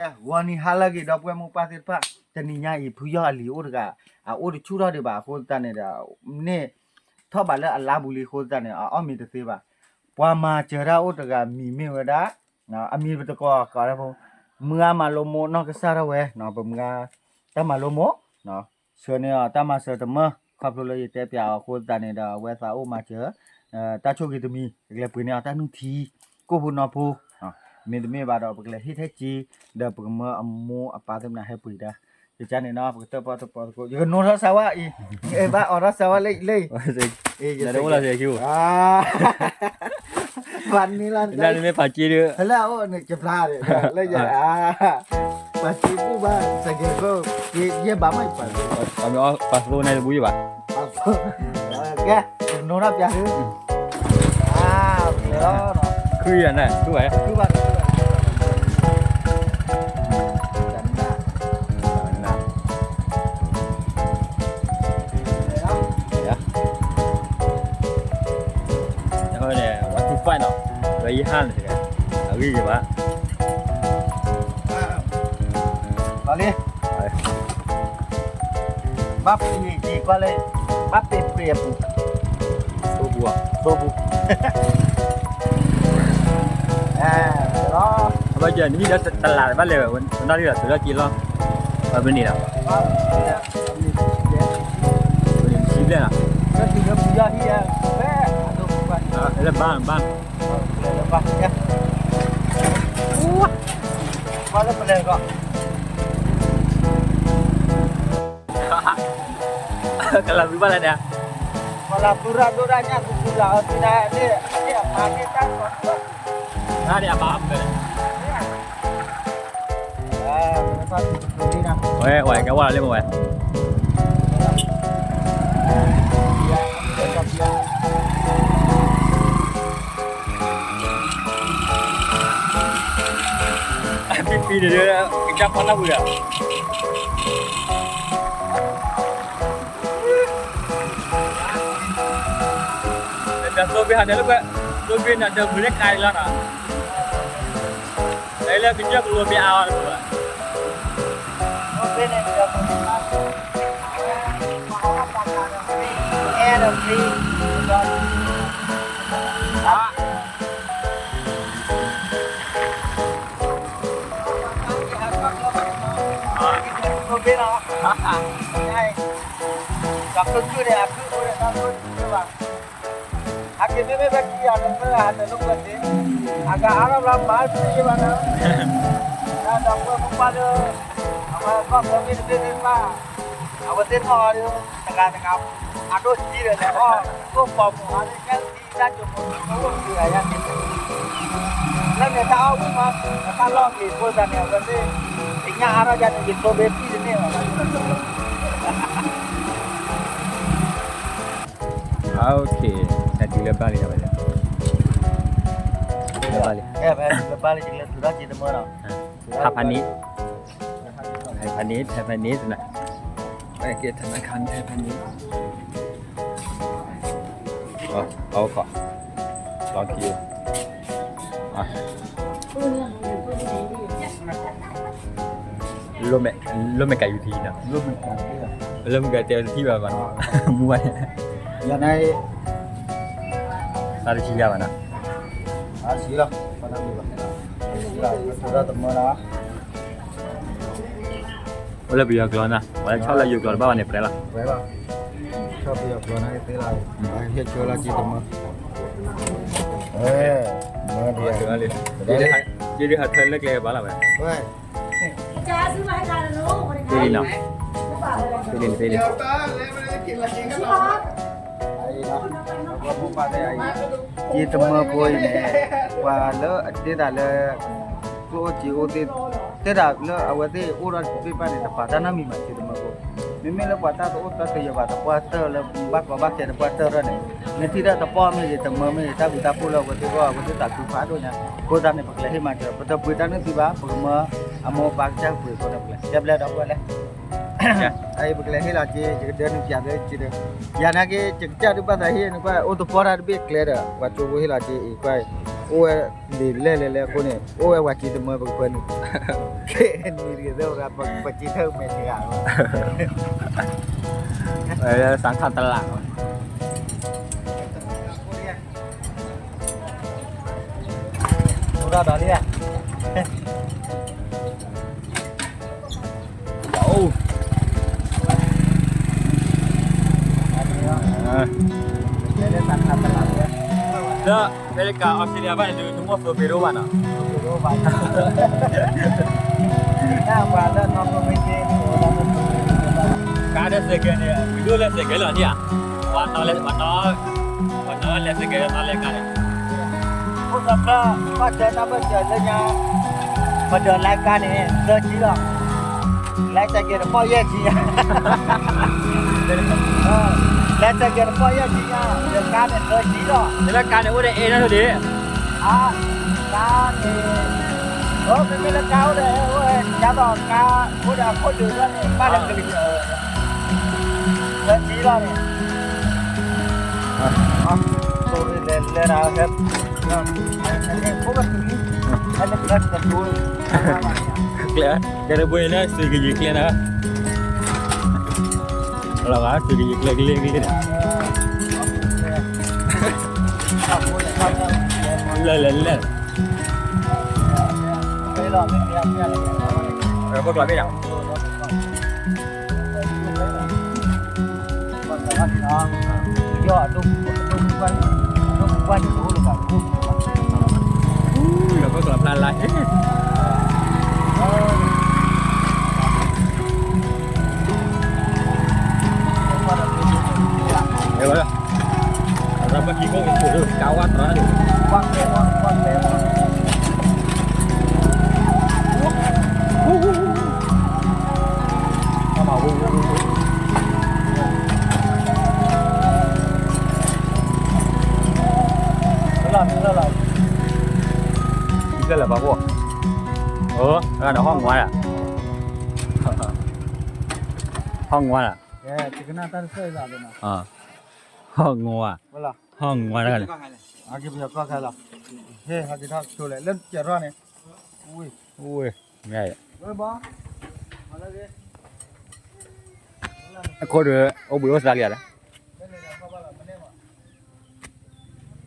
ဂီၤနံၤဟါလၢအဂ့ၤ ဒီပုၢ်ဝဲၢ်မိၢ်ပၢ်သ့ၣ်တဖၣ်, တနံၤညါအံၤ ဖုယီၢ်အလံၤအိၣ်တဂၤ, အအိၣ်တဆူၣ်ထီၣ်ဒံးဘၣ်အဃိသတးန့ၣ်ဒီး, န့ၣ်ထီၣ်ဘးလၢအလါပူၤလံအဃိသတးန့ၣ် အအီၣ်မ့ၤတသ့ဘၣ်. ပှၤမၤစၢၤတၢ်အိၣ်တဂၤမံၤမ့ၢ်ဝဲဒၣ်, အမံၤပတကိးကိးဒၣ်ဖိ, မုၢ်ဂၤမၤလိမိၢ်နီၢ်ကစၢ်ထီၣ်ဝဲ, ပမုၢ်ဂၤ, တၢ်မၤလိမိၢ်, ဆှၢန့ၢ်အီၤတၢ်မၤစၢၤတမၢ, ခီဖျိလၢယတဲပၠးအီၤအဃိသတးန့ၣ်ဒီး အဝဲသးအိၣ်မၤစၢၤ, တၢ်ဆိၣ်ဂ့ၤတမံၤ ကလဲၤပှ့ၤန့ၢ်အီၤတၢ်နုၢ်ထံ, ကိၣ်ဖိနီဖိ, မ့တမ့ၢ်ဘၣ်ဒီး ပကလဲၤဟ့ၣ်ထဲက့ၤ, ဒီးပကမၢအမိၢ်အပၢ်သ့ၣ်မနုၤဟဲပှ့ၤတၢ်, ယကန့ၣ်နီၤ ပကတၢၣ်ပီၣ်တၢၣ်ပီၣ်သကိး ယကနိထီၣ်စၢၤဝဲအံၤ, ဘၣ်အိးထီၣ်စၢၤဝဲလၢ, လၢ, ဘၣ်န့ၣ်လီၤ, မ့ၢ်ဖးက့ဒီး, လၢအအိၣ်န့ၣ် ကဖျါ, လၢယ, ဖးက့ဘူၣ်ဘၣ်, စကဲးဖိ, ယဲဘၣ်မး, ပှၤသ့န့ၣ်တဘူၣ်ယဘၣ်, ကဲ, နိထီၣ်ပၠး, ခုယၤန့ၣ်, ခုဘၣ်, န့ၣ်, ဝဲယဟါန့ၣ်, အဂံၢ်ယဘၣ်, လီၤလံ, ဘၣ်ပ့ၤကွၢ်လၢ, ဘၣ်ပ့ၤပ့ၤအပူၤ, သိပူၤ, သိပူၤ, အဘၣ်ကဲ နမ့ၢ်ဒီးတလးဘၣ်လဲၤဝဲ, ဝဲနီၢ်လံဒီး သုးထီၣ်က့ၤလီၤ, ပမ့ၢ်န့ၣ်ဒီး, ပမ့ၢ်န့ၣ်လီၤ, လၢဘၣ်, ဘၣ်, ကွၢ်လၢပလဲၤကီး ကလၤသူဘၣ်လဲၣ်န့ၣ်, ကလၤသူရၣ်ဒိၣ်ဒၣ်ညၣ်သူသူလၤအီၤသံဒၣ်န့ၣ်, အမၤန့ၢ်တၢ်ကီၢ်, တၢ်ဒ်အမၤအဖၢ, ဝဲ, ဝဲကဲဝဲလၢမ့ၢ်ဝဲ ပံပံန့ၣ်ဒီး ကစၢ်ဖီနၢ်ပူၤဒီး, ဒီးသိဘ့ၣ်ဟးဒီးလၢကွဲ, သိဘ့ၣ်န့ၣ်ဒီးမုၢ်လၢကါအံၤလီၤနီၤ, လၢကစၢ်ကလိမ့ၢ်အါအီၤတပူၤဘၣ်, သိဘ့ၣ်န့ၣ်ဒီးမုၢ်လၢကါ, အဲၣ်ဒီးမံၤ, သိဘ့ၣ်လီၤ, ဒီးခုခုန့ၣ် အခုအဃိန့ၣ် တၢ်ခိၣ်တဘၣ်, အက့ၤမ့မ့ၢ်ဘၣ်ခံဂၤလၢသၢဂၤဟးတလိာ်ကွဲသ့, အကအါထီၣ်ဘျီမၤတသ့ဘၣ်နီၤ, ဒီးပှၤမိၢ်ပှၢ်လၢ, အဝဲကီၢ်ပှၤမ့ၢ်တဘ့ၣ်သ့ၣ်တဖၣ်, အဝဲသ့ၣ်နီၣ်အီၤဒီး, တဂၤတဂၤ, အဒိၣ်သံဒီးလဲၤအီၣ်, ကိၣ်ပီၤပူၤအီၤလၢကဲသံ တၢ်ကၠိဖိတအိၣ်တဂၤယါန့ၣ်, လၢန့ၣ်တၢ်အီၣ်ဝံၣ်မး, တၢ်လီၢ်က့ၤအဃိသတးန့ၣ် အဝဲသ့ၣ်, သ့ၣ်ညါအါထီၣ်ယါန့ၣ် ယသိဘ့ၣ်ပံၣ်တန့ၢ်ဘၣ်, လၢဘၣ်လံ, လၢဘၣ်လံ, လၢဘၣ်လံ, ဖးဖးန့ၣ်, ဖးဖးန့ၣ်, ဖးဖးန့ၣ်, ကဲထနခါန့ၣ် ဖးဖးန့ၣ်, အကီး, လီၤခံ, လိၣ်မဲာ်ကၤယူၤထံနီၤ, လိၣ်မဲာ်ကၤတဲဝဲတထံၣ်ဘၣ်ဘၣ်နီၤ, မူဝဲ, ယၤန့ၣ်, တၢ်တဆံယၤဘၣ်နီၤ, တၢ်ဆံလီၤ, တၢ်တမၢနီၤ အိၣ်လၢပယီၤကျိာ်နၤ, ဝဲဆီၣ်လၢယိၤကျိာ်တဘၣ်ဘၣ်န့ၣ် ပြဲလီၤ, ဆီၣ်ပယီၤကျိာ်နၤကသ့လီၤ, ဟ့ၣ်ဆိလီၤက့တမၢ, က့ဒုးဟးထၢလၢကျဲဘၣ်လီၤဝဲ, သ့လံနီၤ, သ့လံ, က့တမၢဖိအံၤန့ၣ်, ပှၤလၢအတဲတၢ်လၢ ကျိၣ်အိၣ်စ့အိၣ်သ့ၣ်, တဲဒၣ်လၢအဝဲသ့ၣ်အိၣ်ဒီးသ့ၣ်တဖၣ်န့ၣ် တပာ်တၢ်နီတမံၤဘၣ် စ့တမၢဖိ, မ့မ့ၢ်လၢပှၤတၢ်တအိၣ်တၢ်တယၢၤဘၣ် တပှၢ်တၢၢ်လၢဘၣ်ကီဘၣ်ခဲတပှၢ်တၢၢ်ထီၣ်န့ၣ်, နထံၣ်ဒီးတပီၢ်မ့ၢ်ဂ့ၤ တမၢမ့ၢ်ဂ့ၤ တၢ်ဘျုးတၢ်ဖှိၣ်လၢအဝဲသ့ၣ်အဂီၢ် အဝဲသ့ၣ်သးခုဖးဒိၣ်ညါ, အဃိသတးန့ၣ် ပကလဲၤဟ့ၣ်မၤစၢၤ ပတပှ့ၤတၢ်နုၢ်သံဘၣ် ပကမၢအမိၢ်အပၢ်ကစၢ်ကပှ့ၤအဃိန့ၣ် ပကလဲၤ ကဲဘျဲၣ်ဒီပုၢ်ဝဲၢ်လဲၣ် ပကလဲၤဟ့ၣ်လီၤက့ၤ ယကဒၢနုာ်ပၠးလၢက့ၤဒီး ယၤနာ်က့ ယကစၢ်ဒုးဘၣ်သးဟ့ၣ်န့ၣ်ကွၢ် အိၣ်သပှၢ်တၢ်တဘ့ၣ်ကျဲဒီး ပှၤကၠိဖိဟ့ၣ်လီၤက့ၤအံၤကွၢ်အံၤ အိၣ်ဝဲလံာ်လဲၢ်လဲၢ်လဲၢ်အဃိန့ၣ် အိၣ်ဝဲပှၤစ့တမၢပကပၢနုာ်, နံၤတဂ့ၤသၢဝဲဒၣ် ပစ့ထၢၣ်မဲာ်တဂၤလီၤ, စးထီၣ်တလးလီၤ, အိၣ်ဒီးလံဧါ, အိၣ် လၢအမဲရကၤ အီစထြ့လယါဘၣ်န့ၣ် တမ့ၢ်ဖိပ့ၤတအိၣ်ဘၣ်နီၤ, ကါဒီးစဲးကဲးန့ၣ် ဝံၤဒိၣ်လဲၤစဲးကဲးလီၤန့ၣ်ဧါ, ပှၤနီၣ်လဲၤစဲးကဲး နီၣ်လဲၤကါန့ၣ် ဖိစီၤခၢၣ် ဘၣ်တဲတၢ်ဘၢၣ်စၢၤလၢညါ, ပဒၢးလၢကါန့ၣ် သၢဆံလီၤ, လၢစဲးကဲးတပီၢ်ယဲၢ်ဆံညါ, လၢစဲးကဲးတပီၢ်ယဲၢ်ဆံညါ ဒီးကါန့ၣ်သၢဆံလီၤ, လၢကါန့ၣ်အိၣ်ဒီးအဲၣ်ဒၣ်ဒၣ်, အါ, ကါန့ၣ်, အမ့မ့ၢ်လၢကါအိၣ်ဒီးအဲၣ်အိၣ်ဝဲ ဒ်သိးကါအိၣ်ဒီးအခိၣ်ဒုးဘၣ်န့ၣ် ဘၣ်လၢကလံၤ သၢဆံလီၤန့ၣ်, လဲၤလဲၤဒၣ်, ကျဲ, ကဲတဘိန့ၣ် စံးကယံာ်ကျဲနၤ, လီၤဂာ် စံးကယံာ်ကျဲကလ့ကလ့န့ၣ်, လဲၤလဲၤလဲၤ, ပကျီးဘ့ၣ်ယၤ လၢလၢ်ပှၤကိၢ်, အၢ ဟီၣ်ငွါလၢ်, ဟီၣ်ငွါလၢ်, ဟီၣ်ငွါ, ဟီၣ်ငွါတဂၤန့ၣ်, အခိၣ်ဒီး အိၣ်ဘှံးအိၣ်သါလံဧါ, တဂ့ၤဟါမနုၤလၢ်, တဂ့ၤဟါအံၤဘၣ်တံၢ်, ဟီၣ်လံ, ပဟဲတုၤလံ, ပဟ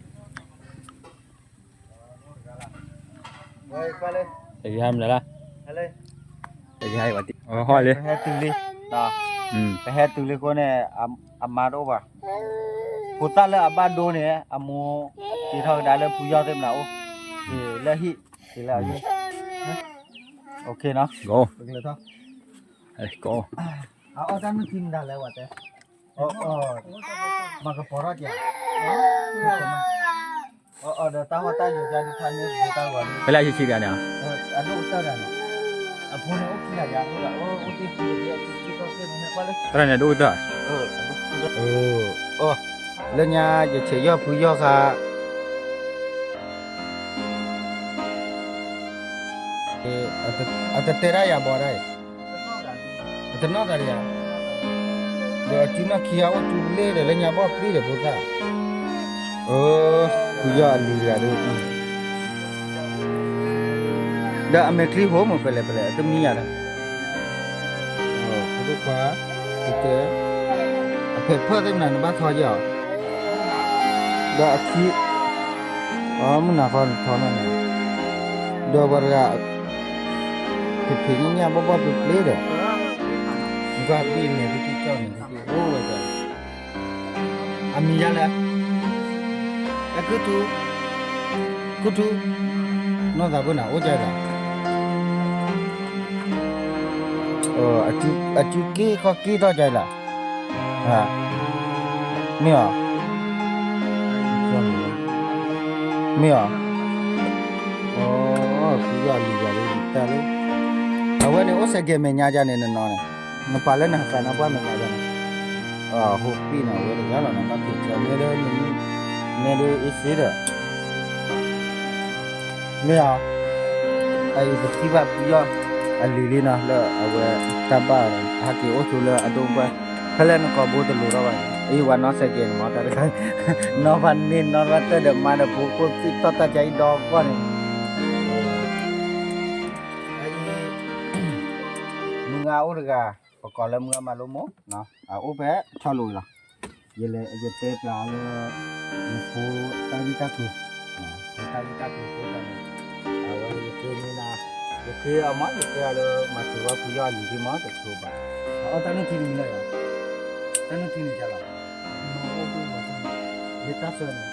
ဲတုၤလံအဃိန့ၣ် အမါတအိၣ်ဘၣ်, ဖိသၣ်လၢအဘၣ်ဒိန့ၣ် အမိၢ် က့ၤထီၣ်ကဒါလၢဖုယီၢ်သ့ၣ်မနၤအိၣ်, လၢဟံၣ်, က့ၤလၢအဟံၣ်, ကီ, အီၣ်တၢ်နုၢ်ထံမတၤလဲၣ်ဝဲတဲ, မၤကပီၤထီၣ်က့ၤ, အီၣ်ဒီးတၢ်ဟီၣ်တၢ်ယိာ်ကဒုးဖးန့ၢ်တၢ်ဂီၤ, ဖဲလၢအဟံၣ်ဆံးတဂၤန့ၣ်, အဒိၣ်ကတၢၢ်တဂၤန့ၣ်, အဖိန့ၣ်အိၣ်ခံဂၤယၤ, သရၣ်န့ၣ်ဒိၣ်ကတၢၢ်, လၢညါယဆဲးယီၢ်ဖုယီၢ်ခါ အတတဲဒၣ်ယၤဘီဒၣ်အံၤ, အတနီၢ်သးဒံးဧါ, ဒီးအစုနီၢ်ခံဂၤအိၣ်တူၢ်လ့ဒီး လၢညါဘီၣ်ပျံၤဒီးဖိသၣ်, အၢ, ဖုယီၢ်အလံၤတဂၤဒီး, ဒီးအမဲာ်ချံဟိမုၢ်ပလဲၤပလဲၤ အတမံယၤဒီး, ဖိဒိၣ်ခွါ, ကတဲ, အဖဲးဖၢၣ်သ့ၣ်မနၤနဘၣ်ထီယဲၢ်အီၤ, ဒီးအခံ အမုၢ်နၤဃီနထီနီၢ်န့ၣ်, ဒီးပှၤတဂၤ ဖံးဖံးညၣ်ညၣ်ဘီၣ်ဘီၣ်ပျ့ၤပျ့ၤဒီး, နကွၢ်ဘံၣ်မဲာ်တကံၢ်ကၠီၣ်န့ၣ်တက့ၢ် အိၣ်ဝဲဒၣ်, အမံၤဒ်လဲၣ်, အဲ ကုထူ, ကုထူ, နီၢ်သးပှၢ်နၤအိၣ်ကၠီၣ်လီၤ, အစုက့ၢ်ခီၣ်က့ၢ်ထီၣ်ကၠီၣ်လီၤ, မ့ၢ်အီၤ, မ့ၢ်အီၤ, ဖုယီၢ်လံၤယၤလံတၢ်လံ, အဝဲန့ၣ်အိၣ်စဲးကဲးမဲာ်ညါဒ်န့ၣ် နနီၤန့ၣ်, နပာ်လၢနဟးသးနါပှၢ်မဲာ်ညါဒ်န့ၣ်, ဟိပံၣ်နီၤ အဝဲတဂၤလီၤ နဘၣ်က့ၤကၠီၣ် နဲဒၣ် နဲဒၣ်အ့ၣ်စ့ဒီး မ့ၢ်အီၤ, အအံၤပထံၣ်ဘၣ်ဖုယီၢ်အလံၤလံနီၤ လၢအဝဲတၢ်ဘၣ်အီၤန့ၣ် အဟဲက့ၤအိၣ်ဆိလၢအဒိၣ်ပှၢ်, ဖဲလၢနကိာ်ဘိတလိၤထီၣ်ဘၣ်န့ၣ် ဟ့ၣ်ဝဲနီၢ်စဲးကဲးန့ၣ်မ့ၢ်တၢ်တခါ, နီၢ်ဖးန့ၢ်နီၢ်ဖးတၢၢ်ဒီးမါဒီးဖိခိၣ်သံၣ်တီၢ်တၢ်ကါအံၤဒီကီၢ်န့ၣ်, အအံၤ, မုၢ်ဂၤအိၣ်တဂၤ, ပကိးလၢမုၢ်ဂၤမၤလိမိၢ်, အအိၣ်ဖဲဆီလိၤလီၤ. ယလဲၤယတဲပျးလၢ ယဖိတၢ်ဂ့ၢ်တၢ်ကျိၤ, ဖိတၢ်ဂ့ၢ်တၢ်ကျိၤဖိတၢ်န့ၣ်, အဝဲယဃ့န့ၢ်နၤ, ယဃ့အီၤမး ယဃ့အီၤလၢမၤစၢၤဝဲဖုယီၢ်အလံၤဒ်မး တကထိဘး, အီၣ်တၢ်နုၢ်ထံတမံၤလၢယၤ, တၢ်နုၢ်ထံန့ၣ်ယၤလီၤ, ယတၢ်ဆၢန့ၣ်,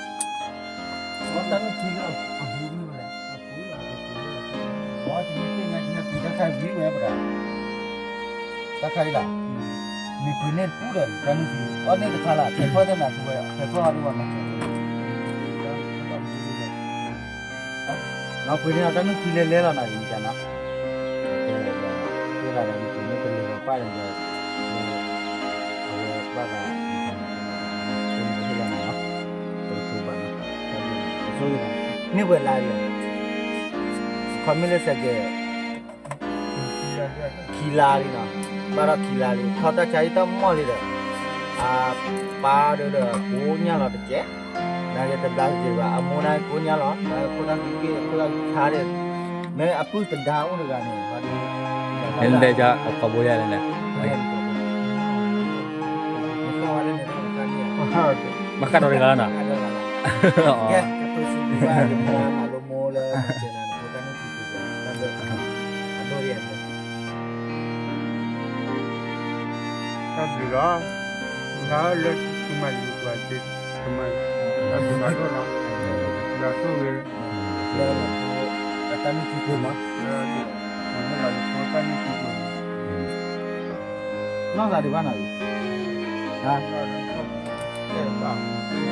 အီၣ်တၢ်နုၢ်ထံလၢအပူၤမ့ၢ်ဝဲလဲၣ်, အီၣ်တမ့ၢ်သ့ၣ်ညါက့ၤနၢ်ပံၤတၢ်ခါဝံၤဝဲပဒၣ် တၢ်ခါအံၤလီၤ, မ့ၢ်ပှ့ၤန့ၢ်တပူၤဒီး တၢ်နုၢ်ထံ, အီၣ်န့ၢ်တခါလၢ ဖဲဖၢၣ်သ့ၣ်နၤပူၤဝဲ, ဖဲဖၢၣ်အီၤဒ်ဝဲမၤစၢၤ, နီၢ်ပှ့ၤန့ၢ်အီၤတၢ်နုၢ်ထံလဲၤလဲၤလီၤနီၤ ယမ့ၢ်ကနီၤ, ကဲဒီး သ့ၣ်သးဒီးမ့ၢ်ပှ့ၤန့ၢ်တလ့ၤဒီးပၢ်ဒီး အဝဲဘၣ်သး, ပဟ့ၣ်လီၤနီၤ, ပကထိဘၣ်နီၤ, န့ၢ်ဝဲလါလဲၣ်, ခီမ့ၢ်လၢစဲးကဲး ခံလါလံနီၤ, ဘၣ်ဒီးခံလါလံ ထီၣ်တၢ်ဆါဟံၣ်တၢ်မီၢ်လံဒီး, အပၢ်ဒီးဒီးကိးညါလီၤတကဲး, နာ်က့တဘျါက့ၤဘၣ် အမိၢ်န့ၣ်ကိးညါလီၤ အခိၣ်တၢ်ဃံက့ၢ်ခိၣ်တၢ်ဆါဒီး, မ့ၢ်အပုၢ်သဒါအိၣ်တဂၤန့ၣ်, နတဲအခီဘိယၤလဲၣ်န့ၣ်, ဘၣ်ဃးဒီးတဂၤလီၤနီၤ, ကဲ, ကတိၤစံးဘျုးဘၣ်ယမိၢ်မၤလိမိၢ်လၢ တၢ်ဘျုးလီၤ, လၢသုမၤယုၤပှၤသ့, တၢ်ဘျုးမၤဒိၣ်လီၤ, ယွၤဆိၣ်ဂ့ၤ, လၢအတၢ်နုၢ်ထံကျိၤမး, လၢအတၢ်နုၢ်ထံကျိၤ, နီၢ်သးဒံးဘၣ်နီၤ, ဒီး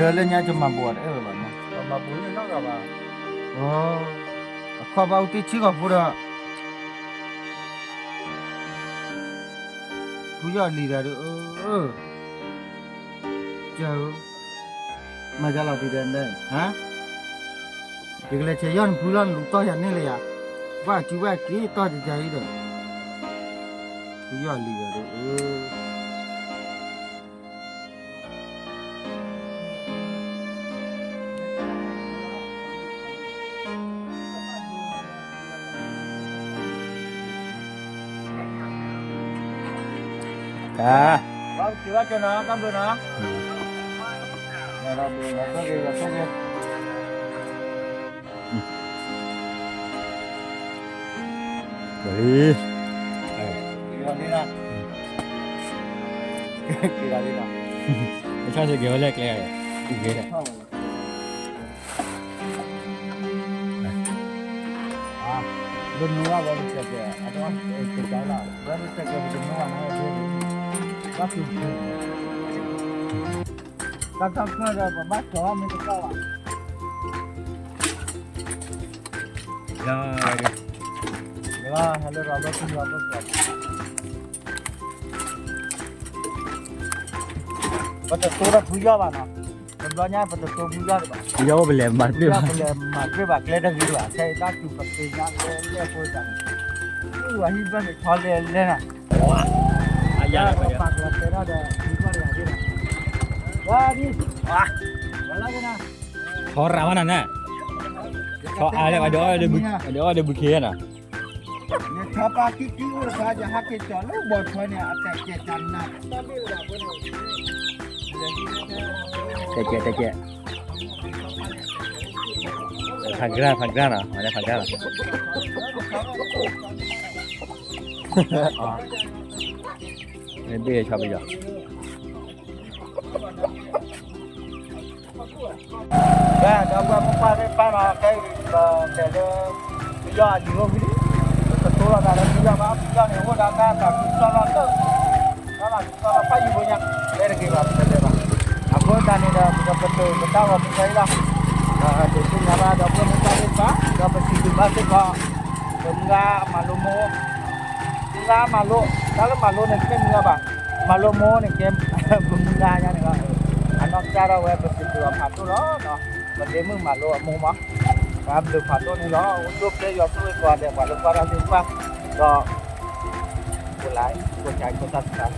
လၢညါကမၤဘိးအီၤတအဲၣ်ဝဲဘၣ်နီၤ, အခီၣ်ဘၣ်အူတံၢ်ဆံၣ်ကီၢ်ဖိဒီး ဖုယီၢ်လံၤဒီး, က, မၤယါလီၤတံၢ်ဒီး, ယကလဲၤဆဲးယီၢ်နဖုလီၤ နလူၤတီၢ်ယၤန့ၣ်လၢယၤ, ဘၣ်စုဘၣ်က့ၤတီၢ်ကကၤအံၤဒီး, ဖုယီၢ်လံၤဒီး, က, ဘၣ်က့ၤဘၣ်က့ၤနီၤ တၢ်ဘျုးနီၤ, လီၤလံ, က့ၤလီၤလံနီၤ, က့ၤလီၤလံနီၤ, က့ၤလီၤလံနီၤ, ဘၣ်နုာ်ဘၣ်ဝဲပစဲးကဲး, ဝဲပစဲးကဲးပတနုာ်ဘၣ်နီၤ, ဘၣ်သူၣ်, တၢ်တၢ်ဖျၢၣ်ဒီးပဘၣ်ကီၤမ့ၢ်တကီၢ်ဘၣ်, ယၤ, ယၤ, ဟဲလၢရၤဘၢၣ်ထံရၤဘၢၣ်ကီၢ်, ပတတိၢ်ဒီးဖုယီၢ်ဘၣ်နီၤ, တဘျီညါပတတိၢ်ဖုယီၢ်ဒံးဘၣ်, ဖုယီၢ်ပလဲၤမၤတဘၣ်, ပလဲၤမၤတဘၣ် ကျဲတဂ့ၤဘၣ် ခဲအံၤတၢ်စူၤပသ့ၣ်ညါကျဲလဲၣ်ဖိတၢ်န့ၣ်, ဝဲဟံၣ်ဘၢၣ်န့ၣ်ထီလဲၤလဲၤနီၤ, ပာ်ကျီၤတဲထီၣ်ဒီးဖုယီၢ်တဂၤဒံးဘၣ်, ဝါဒံး, ဝါလၢကနၤ, ထီရၤမးနၤန့ၣ်, ထီအါလၢအဒၢးအီၣ်ဒီးဘုခ့နီၤ, နထီပာ်ကံကံအိၣ်တခါ ယဟဲက့ၤကၠီၤလၢဘီၣ်ထွဲန့ၣ် အတၢ်ကဲတၢ်နး, တဲကဲတဲကဲ, ဖးကြၢ်ဖးကြၢ်နီၤ မၤလၢဖးကြၢ်လီၤ, မ့ၢ်ဘ့ၣ်ဆီဘ့ၣ်ယီၤ ဒီပုၢ်ဝဲၢ်မုၣ်ခွါသ့ၣ်တဖၣ်နီၤ ခဲအံၤ ပလဲၤလၢ ဖုယီၢ်အလံာ်အိၣ်ဝံၤလံ, ပတတိၢ်လီၤသးလၢဖုယီၢ်ဘၣ်, ဖုယီၢ်န့ၣ် အိၣ်ဒီးတၢ်သးခုကစီၣ်လီၤလၢ တၢ်သးခုကစီၣ်လီၤဖးယံာ်ဖိညါ, တဲတဂ့ၤဘၣ် ပတလဲၤဘၣ်, အဃိသတးန့ၣ်ဒီး ပကပတုာ်ပတၢ်ဂီၤမူဖဲအံၤလီၤ, ဒီးဒိးသ့ၣ်ညါဘၣ်ဒီပုၢ်ဝဲၢ်မုၣ်ခွါသ့ၣ်တဖၣ် ဒီးပစံးဘျုးဘၣ်စ့ၢ်ကီး ပမုၢ်ဂၤမၤလိမိၢ် မုၢ်ဂၤမၤလိ, တၢ်လၢမၤလိန့ၣ် တမ့ၢ်မုၢ်ဂၤဘၣ်, မၤလိမိၢ်န့ၣ်ကဲ ပမုၢ်ဂၤညါန့ၣ်လီၤ, အနီၢ်ကစၢ်ဒၣ်ဝဲ ပစံးဘျုးအီၤဖးဒိၣ်လီၤ, ပလ့မုၣ်မၤလိအမိၢ်မး, ပဘျုးဖးဒိၣ်န့ၣ်လီၤ, အိၣ်ဆူၣ်အိၣ်ချ့ယွၤဆိၣ်ဂ့ၤကိးဂၤဒဲး ပှၤလၢကွၢ်တၢ်သ့ၣ်တဖၣ်, ဒီး ကိးlike ကိးshare ကိးsubscribe